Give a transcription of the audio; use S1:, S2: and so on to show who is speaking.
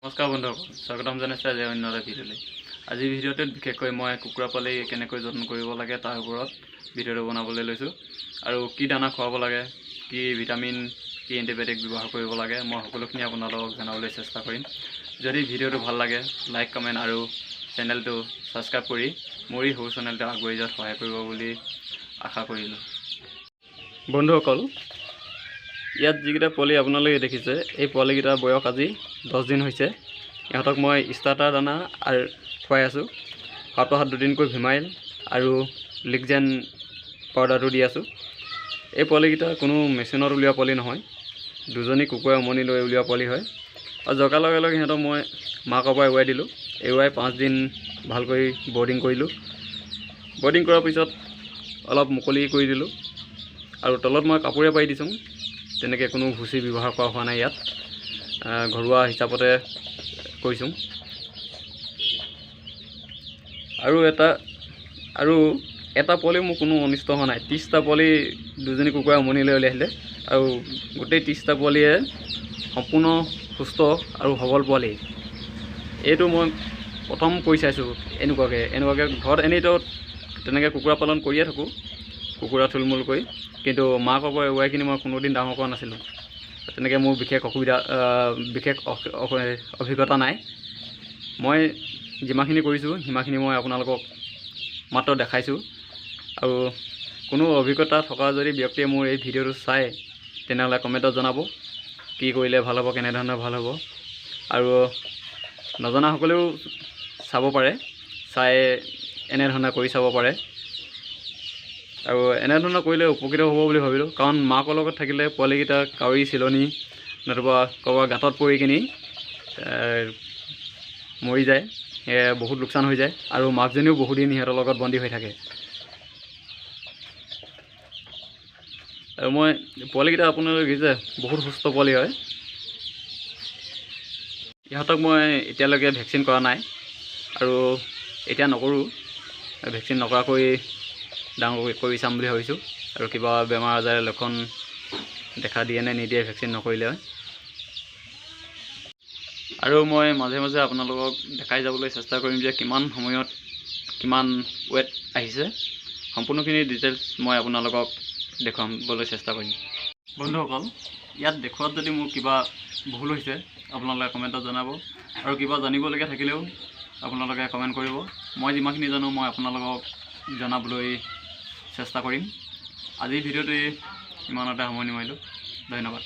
S1: নমস্কাৰ বন্ধুসকল, স্বাগতম জনাইছোঁ আজি অন্য এটা ভিডিঅ'লৈ। আজিৰ ভিডিঅ'টোত বিশেষকৈ মই কুকুৰা পোৱালি কেনেকৈ যত্ন কৰিব লাগে তাৰ ওপৰত ভিডিঅ'টো বনাবলৈ লৈছোঁ আৰু কি দানা খুৱাব লাগে, কি ভিটামিন, কি এণ্টিবায়'টিক ব্যৱহাৰ কৰিব লাগে, মই সকলোখিনি আপোনালোকক জনাবলৈ চেষ্টা কৰিম। যদি ভিডিঅ'টো ভাল লাগে লাইক, কমেণ্ট আৰু চেনেলটো ছাবস্ক্ৰাইব কৰি মোৰ এই সৰু চেনেলটো আগুৱাই যোৱাত সহায় কৰিব বুলি আশা কৰিলোঁ। বন্ধুসকল, ইয়াত যিকেইটা পোৱালি আপোনালোকে দেখিছে, এই পোৱালিকেইটাৰ বয়স আজি 10 দিন হৈছে। ইহঁতক মই ষ্টাৰ্টাৰ দানা আৰু খুৱাই আছোঁ। সপ্তাহত দুদিনকৈ ভিমাইল আৰু লিকজেন পাউডাৰটো দি আছোঁ। এই পোৱালিকেইটা কোনো মেচিনত উলিওৱা পোৱালি নহয়, দুজনী কুকুৰাই উমনি লৈ উলিওৱা পোৱালি হয়। আৰু জগাৰ লগে লগে সিহঁতক মই মাকৰ পৰা এৰুৱাই দিলোঁ। এৰুৱাই 5 দিন ভালকৈ বৰ্ডিং কৰিলোঁ। বৰ্ডিং কৰাৰ পিছত অলপ মুকলি কৰি দিলোঁ আৰু তলত মই কাপোৰে পাৰি দিছোঁ। তেনেকৈ কোনো ভুচি ব্যৱহাৰ কৰা হোৱা নাই, ইয়াত ঘৰুৱা হিচাপতে কৰিছোঁ। আৰু এটা পোৱালিও মোৰ কোনো অনিষ্ট হোৱা নাই। 30টা পোৱালি দুজনী কুকুৰাই উমনি লৈ উলিয়াই আহিলে আৰু গোটেই 30টা পোৱালিয়ে সম্পূৰ্ণ সুস্থ আৰু সবল পোৱালি। এইটো মই প্ৰথম কৰি চাইছোঁ এনেকুৱাকৈ ঘৰত এনেইতো তেনেকৈ কুকুৰা পালন কৰিয়ে থাকোঁ, কুকুৰা থুলমূলকৈ, কিন্তু মাকৰ পৰা এৰুৱাইখিনি মই কোনোদিন ডাঙৰ কৰা নাছিলোঁ। তেনেকৈ মোৰ বিশেষ অসুবিধা, বিশেষ অভিজ্ঞতা নাই। মই যিমানখিনি কৰিছোঁ সিমানখিনি মই আপোনালোকক মাত্ৰ দেখাইছোঁ। আৰু কোনো অভিজ্ঞতা থকা যদি ব্যক্তিয়ে মোৰ এই ভিডিঅ'টো চায় তেনেহ'লে কমেণ্টত জনাব কি কৰিলে ভাল হ'ব, কেনেধৰণে ভাল হ'ব। আৰু নজনাসকলেও চাব পাৰে, চাই এনেধৰণে কৰি চাব পাৰে। আৰু এনেধৰণে কৰিলে উপকৃত হ'ব বুলি ভাবিলোঁ, কাৰণ মাকৰ লগত থাকিলে পোৱালিকেইটা কাউৰী চিলনী নতুবা ক'ৰবাৰ গাঁতত পৰি কিনি মৰি যায়, সেয়ে বহুত লোকচান হৈ যায় আৰু মাকজনীও বহুদিন সিহঁতৰ লগত বন্দী হৈ থাকে। আৰু মই পোৱালিকেইটা আপোনালোকে দেখিছে বহুত সুস্থ পোৱালি হয়। ইহঁতক মই এতিয়ালৈকে ভেকচিন কৰা নাই আৰু এতিয়া নকৰোঁ, ভেকচিন নকৰাকৈ ডাঙৰ কৰি চাম বুলি ভাবিছোঁ। আৰু কিবা বেমাৰ আজাৰৰ লক্ষণ দেখা দিয়ে নে নিদিয়ে ভেকচিন নকৰিলে হয়। আৰু মই মাজে মাজে আপোনালোকক দেখাই যাবলৈ চেষ্টা কৰিম যে কিমান সময়ত কিমান ৱেট আহিছে, সম্পূৰ্ণখিনি ডিটেইলছ মই আপোনালোকক দেখুৱাবলৈ চেষ্টা কৰিম। বন্ধুসকল, ইয়াত দেখুৱাত যদি মোৰ কিবা ভুল হৈছে আপোনালোকে কমেণ্টত জনাব আৰু কিবা জানিবলগীয়া থাকিলেও আপোনালোকে কমেণ্ট কৰিব। মই যিমানখিনি জানো মই আপোনালোকক জনাবলৈ চেষ্টা কৰিম। আজিৰ ভিডিঅ'টোৱে ইমানতে সামৰণি মাৰিলোঁ। ধন্যবাদ।